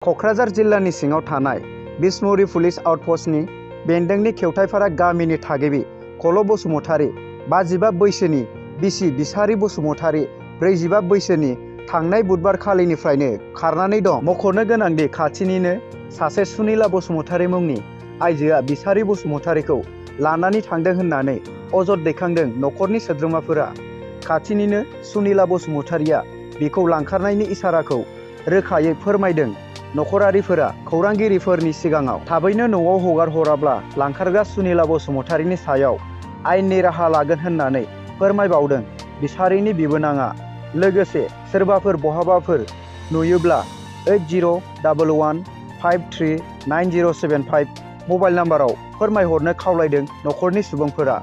क'क्राझार जिल्लानि सिङाव थानाय बिसमुरि पुलिस आउटपस्टनि बेन्दोंनि खेवथायफारा गामिनि थागिबि कल' बसुमतारी 55 बैसोनि बिसि बिसारि बसुमतारी 45 बैसोनि थांनाय बुधबार खालिनिफ्रायनो खारनानै दं। मख'नो गोनांदि खाथिनिनो सासे सुनिला बसुमतारी मुंनि आइजोआ बिसारि बसुमतारीखौ लानानै थांदों होननानै अजद दैखांदों नखरनि सोद्रोमाफोरा। खाथिनिनो सुनिला बसुमतारीया बिखौ लांखारनायनि इसाराखौ रोखायै फोरमायदों। नखरारिफोरा खौरांगिरिफोरनि सिगाङाव थाबैनो न'आव हगार हराब्ला लांखारग्रा सुनिला बसुमतारीनि सायाव आयेननि राहा लागोन होननानै फोरमायबावदों बिसारिनि बिबोनाङा। लोगोसे सोरबाफोर बहाबाफोर नुयोब्ला 8011539075 मबाइल नाम्बाराव फोरमायहरनो खावलायदों नखरनि सुबुंफोरा।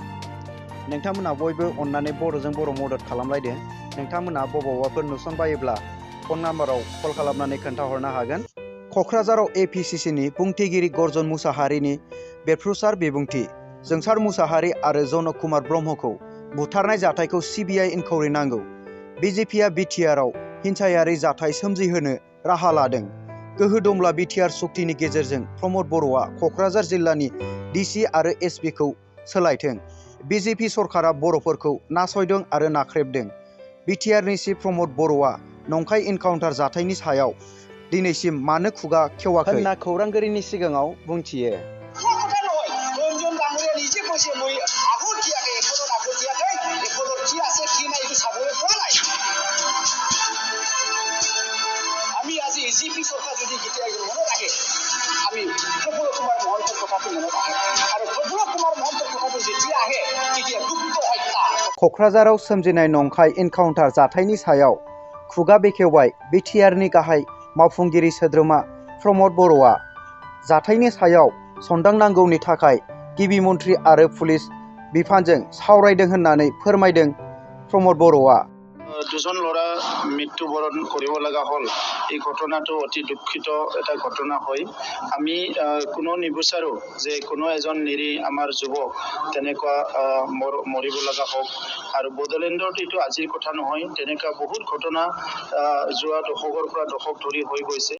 नोंथांमोनहा बयबो अननानै बर'जों बर' मदद खालामलायदों। नोंथांमोनहा बबावबाफोर नुसनबायोब्ला फन नाम्बाराव कल खालामनानै खोन्थाहरनो हागोन। क'क्राझाराव APCCनि बुंथिगिरि गर्जन मुसाहारिनि बेरफ्रुसार बिबुंथि। जोंसार मुसाहारि आरो जनक कुमार ब्रह्मखौ बुथारनाय जाथायखौ CBI enquiry नांगौ। BJPआ बिटिआरआव हिंसायारि जाथाय सोमजिहोनो राहा लादों। गोहो दंब्ला बिटिआर सुक्तिनि गेजेरजों प्रमद बर'आ क'क्राझार जिल्लानि DC आरो SPखौ सोलायथों। BJP सरकारा बर'फोरखौ नासयदों आरो नाख्रेबदों। बिटिआरनि चिफ प्रमद बर'आ नंखाय एनकाउन्टार जाथायनि सायाव दिनैसिम मानो खुगा खेवाखै होनना खौरांगिरिनि सिगाङाव बुंथियो। क'क्राझाराव सोमजिनाय नंखाय एनकाउन्टार जाथायनि सायाव खुगा बेखेवबाय बिटिआरनि गाहाय मावफुंगिरि सोद्रोमा प्रमद बर'आ। जाथायनि सायाव संदांनांगौनि थाखाय गिबि मन्थ्रि आरो पुलिस बिफानजों सावरायदों होननानै फोरमायदों प्रमद बर'आ। দুজন ল'ৰা মৃত্যুবৰণ কৰিব লগা হ'ল। এই ঘটনাটো অতি দুঃখিত এটা ঘটনা হয়। আমি কোনো নিবিচাৰো যে কোনো এজন নিৰী আমাৰ যুৱক তেনেকুৱা মৰিব লগা হওক। আৰু বড়োলেণ্ডত এইটো আজিৰ কথা নহয়, তেনেকুৱা বহুত ঘটনা যোৱা দশকৰ পৰা দশক ধৰি হৈ গৈছে।